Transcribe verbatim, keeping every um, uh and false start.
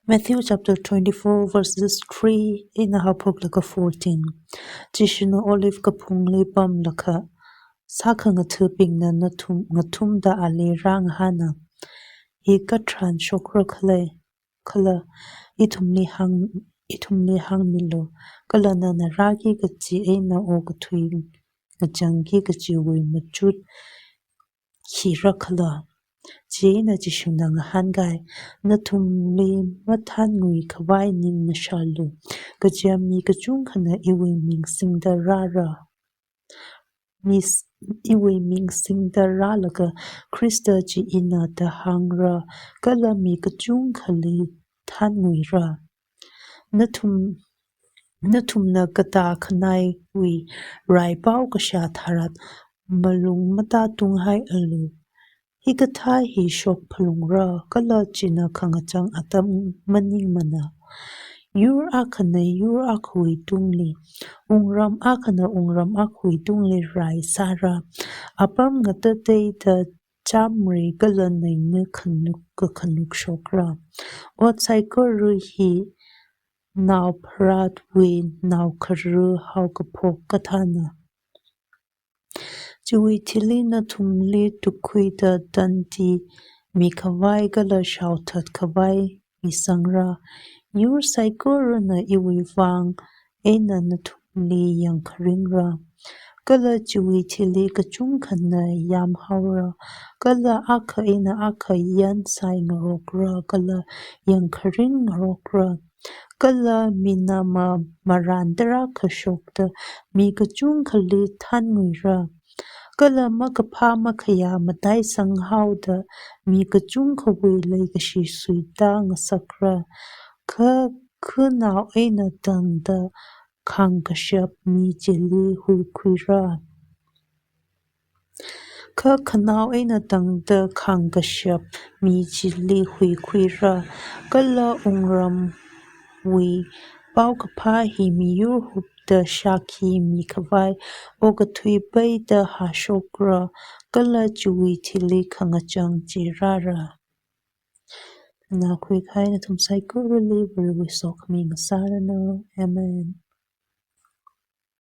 Matthew chapter twenty-four, verses three eina haophoklaga fourteen. Jishuna Olive kaphungli pamlakha, sākhangathabingna ngathum, ngathumda ali rāngahāna, "Hi katharan shokra khala, khala, ithumli hāng, ithumli hāngmilu, kala nana rāki kaji eina okathui ngachangki kajiwui machut khira khala?" Chieina Jishuna ngahānkai, "Nathumli mathānngui khavai ning ngashalu. Kaja mi kachungkhana iwui ming singda rāra. Mi s-, iwui ming singda rālaga, 'Khrista chi ina' da hāngra, kala mi kachungkhali thānnguira. Nathum, nathumna katā khanaiwui rai pao kashā tharan malung matātunghaialu. Hikathā hi shok phalungra, kala china khangachang atam maningmana. Yur akhana yur akhawui tungli, wungram akhana wungram akhawui tungli rai sāra. Apam ngatateida chāmri kala neina khanuk kakhanuk shokra. Ot saikora hi naopharatwui naokharā haokaphok kathāna. Chiwui thili nathumli tukhuida tandi mikhavai kala shaothat khavai misangra. Yur saikorana iwui vang eina nathumli yangkharingra. Kala chiwui thili kachungkhana yamhaora, kala akha eina akha yansai ngarokra, kala yangkharin ngarokra. Kala minama marān tarākha shokta mi kachungkhali thānnguira. Kala makaphā makhayā mataisang haoda mi kachungkhawui leikashi suita ngasakra. Kha khanao eina tangda khāngkashap mi chili huikhuira. Kha khanao eina tangda khāngkashap mi chili huikhuira. Kala wungramwui paokaphā hi miyur hupda shākhi mikhavai okathui peida hāshokra, kala chiwui thili khangachang chi rāra." Nakhui kahai nathum saikorali Varewui sokhami ngasāranu. Amen.